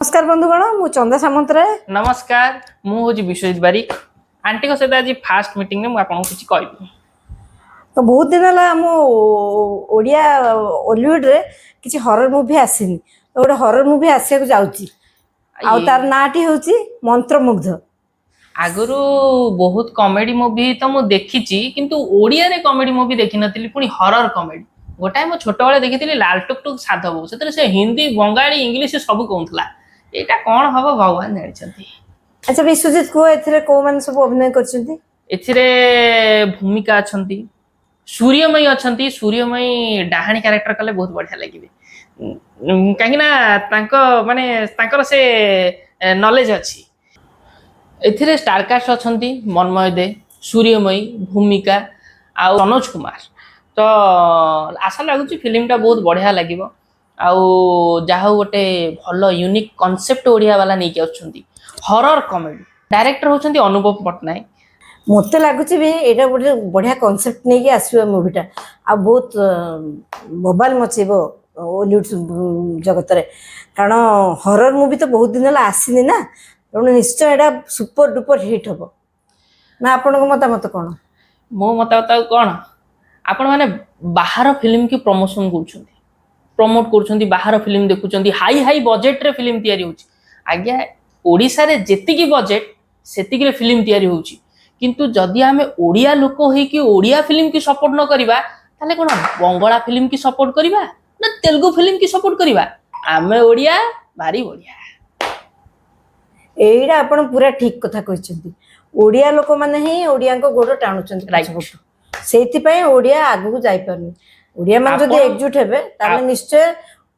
ନମସ୍କାର ବନ୍ଧୁଗଣ, ମୁଁ ଚନ୍ଦା ସାମନ୍ତରାୟ। ନମସ୍କାର, ମୁଁ ହେଉଛି ବିଶ୍ୱଜିତ ବାରିକ। ଆଣ୍ଟିଙ୍କ ସହିତ ଆଜି ଫାଷ୍ଟ ମିଟିଂରେ ମୁଁ ଆପଣଙ୍କୁ କିଛି କହିବି। ତ ବହୁତ ଦିନ ହେଲା ଆମ ଓଡ଼ିଆ ଓଲିଉଡରେ କିଛି ହରର ମୁଭି ଆସିନି। ତ ଗୋଟେ ହରର ମୁଭି ଆସିବାକୁ ଯାଉଛି ଆଉ ତାର ନାଁଟି ହେଉଛି ମନ୍ତ୍ରମୁଗ୍ଧ। ଆଗରୁ ବହୁତ କମେଡି ମୁଭି ତ ମୁଁ ଦେଖିଛି, କିନ୍ତୁ ଓଡ଼ିଆରେ କମେଡି ମୁଭି ଦେଖିନଥିଲି, ପୁଣି ହରର କମେଡି। ଗୋଟାଏ ମୁଁ ଛୋଟବେଳେ ଦେଖିଥିଲି, ଲାଲ ଟୁକ୍ ଟୁକ୍ ସାଧବ। ସେଥିରେ ସେ ହିନ୍ଦୀ, ବଙ୍ଗାଳୀ, ଇଂଲିଶ ସବୁ କହୁଥିଲା। ଏଇଟା କଣ ହବ ଭଗବାନ ଜାଣିଛନ୍ତି। ଆଚ୍ଛା ବିଶ୍ୱଜିତ, କୁହ ଏଥିରେ କୋଉମାନେ ସବୁ ଅଭିନୟ କରିଛନ୍ତି? ଏଥିରେ ଭୂମିକା ଅଛନ୍ତି, ସୂର୍ଯ୍ୟମୟୀ ଅଛନ୍ତି। ସୂର୍ଯ୍ୟମୟୀ ଡାହାଣୀ କ୍ୟାରେକ୍ଟର କଲେ ବହୁତ ବଢିଆ ଲାଗିବେ, କାହିଁକି ନା ତାଙ୍କ ମାନେ ତାଙ୍କର ସେ ନଲେଜ ଅଛି। ଏଥିରେ ଷ୍ଟାରକାଷ୍ଟ ଅଛନ୍ତି ମନ୍ମୟ ଦେ, ସୂର୍ଯ୍ୟମୟୀ, ଭୂମିକା ଆଉ ସନୋଜ କୁମାର। ତ ଆଶା ଲାଗୁଛି ଫିଲ୍ମଟା ବହୁତ ବଢିଆ ଲାଗିବ। ଆଉ ଯାହା ହଉ, ଗୋଟେ ଭଲ ୟୁନିକ୍ କନସେପ୍ଟ ଓଡ଼ିଆ ବାଲା ନେଇକି ଆସୁଛନ୍ତି, ହରର କମେଡି। ଡାଇରେକ୍ଟର ହେଉଛନ୍ତି ଅନୁପମ ପଟ୍ଟନାୟକ। ମତେ ଲାଗୁଛି ବି ଏଇଟା ଗୋଟେ ବଢିଆ କନସେପ୍ଟ ନେଇକି ଆସିବ ମୁଭିଟା ଆଉ ବହୁତ ବୋବାଲ ମଚେଇବ ଓଲିଉଡ ଜଗତରେ, କାରଣ ହରର ମୁଭି ତ ବହୁତ ଦିନ ହେଲା ଆସିନି ନା। ତେଣୁ ନିଶ୍ଚୟ ଏଇଟା ସୁପର ଡୁପର ହିଟ୍ ହବ ନା? ଆପଣଙ୍କ ମତାମତ କ'ଣ? ମୋ ମତାମତ ଆଉ କ'ଣ? ଆପଣମାନେ ବାହାର ଫିଲ୍ମ କି ପ୍ରମୋସନ କରୁଛନ୍ତି, ପ୍ରମୋଟ କରୁଛନ୍ତି, ବାହାର ଫିଲ୍ମ ଦେଖୁଛନ୍ତି, ହାଇ ହାଇ ବଜେଟରେ ଫିଲ୍ମ ତିଆରି ହେଉଛି। ଆଜ୍ଞା, ଓଡ଼ିଶାରେ ଯେତିକି ବଜେଟ ସେତିକିରେ ଫିଲ୍ମ ତିଆରି ହେଉଛି। କିନ୍ତୁ ଯଦି ଆମେ ଓଡ଼ିଆ ଲୋକ ହେଇକି ଓଡ଼ିଆ ଫିଲ୍ମ କି ସପୋର୍ଟ ନ କରିବା, ତାହେଲେ କ'ଣ ବଙ୍ଗଳା ଫିଲ୍ମ କି ସପୋର୍ଟ କରିବା ନା ତେଲୁଗୁ ଫିଲ୍ମ କି ସପୋର୍ଟ କରିବା? ଆମେ ଓଡ଼ିଆ ଭାରି ବଢ଼ିଆ। ଏଇଟା ଆପଣ ପୁରା ଠିକ କଥା କହିଛନ୍ତି। ଓଡ଼ିଆ ଲୋକମାନେ ହିଁ ଓଡ଼ିଆଙ୍କ ଗୋଡ଼ ଟାଣୁଛନ୍ତି ପଛପଟୁ। ସେଇଥିପାଇଁ ଓଡ଼ିଆ ଆଗକୁ ଯାଇପାରୁନି। ଓଡ଼ିଆ ମାନେ ଯଦି ଏକଜୁଟ ହେବେ, ତାହେଲେ ନିଶ୍ଚୟ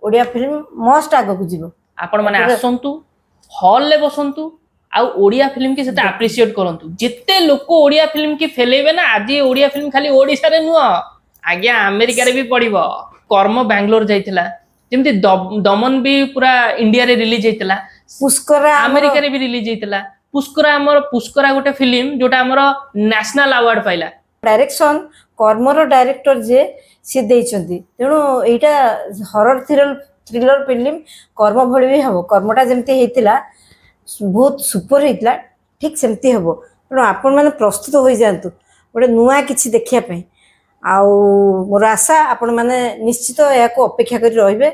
ଓଡ଼ିଆ ଫିଲ୍ମ ମଷ୍ଟ ଆଗକୁ ଯିବ। ଆପଣମାନେ ଆସନ୍ତୁ, ହଲରେ ବସନ୍ତୁ ଆଉ ଓଡ଼ିଆ ଫିଲ୍ମ କି ସେତେ ଆପ୍ରିସିଏଟ କରନ୍ତୁ। ଯେତେ ଲୋକ ଓଡ଼ିଆ ଫିଲ୍ମ କି ଫେଲେଇବେ ନା, ଆଜି ଓଡ଼ିଆ ଫିଲ୍ମ ଖାଲି ଓଡ଼ିଶାରେ ନୁହଁ ଆଜ୍ଞା, ଆମେରିକାରେ ବି ପଡିବ। କର୍ମ ବାଙ୍ଗାଲୋର ଯାଇଥିଲା ଯେମିତି, ଦମନ ବି ପୁରା ଇଣ୍ଡିଆରେ ରିଲିଜ ହେଇଥିଲା। ପୁଷ୍କରା ଆମେରିକାରେ ବି ରିଲିଜ ହେଇଥିଲା ପୁଷ୍କରା। ଆମର ପୁଷ୍କରା ଗୋଟେ ଫିଲ୍ମ ଯୋଉଟା ଆମର ନ୍ୟାସନାଲ ଆୱାର୍ଡ ପାଇଲା। ଡାଇରେକ୍ସନ କର୍ମର ଡାଇରେକ୍ଟର ଯିଏ, ସିଏ ଦେଇଛନ୍ତି। ତେଣୁ ଏଇଟା ହରର ଥ୍ରିଲର ଫିଲ୍ମ କର୍ମ ଭଳି ବି ହବ। କର୍ମଟା ଯେମିତି ହେଇଥିଲା, ବହୁତ ସୁପର ହେଇଥିଲା, ଠିକ ସେମିତି ହବ। ତେଣୁ ଆପଣମାନେ ପ୍ରସ୍ତୁତ ହୋଇଯାଆନ୍ତୁ ଗୋଟେ ନୂଆ କିଛି ଦେଖିବା ପାଇଁ। ଆଉ ମୋର ଆଶା, ଆପଣମାନେ ନିଶ୍ଚିତ ଏହାକୁ ଅପେକ୍ଷା କରି ରହିବେ,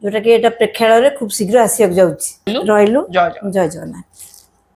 ଯୋଉଟାକି ଏଇଟା ପ୍ରେକ୍ଷାଳୟରେ ଖୁବ୍ ଶୀଘ୍ର ଆସିବାକୁ ଯାଉଛି। ରହିଲୁ। ଜୟ ଜଗନ୍ନାଥ। ଜୟ ଜଗନ୍ନାଥ।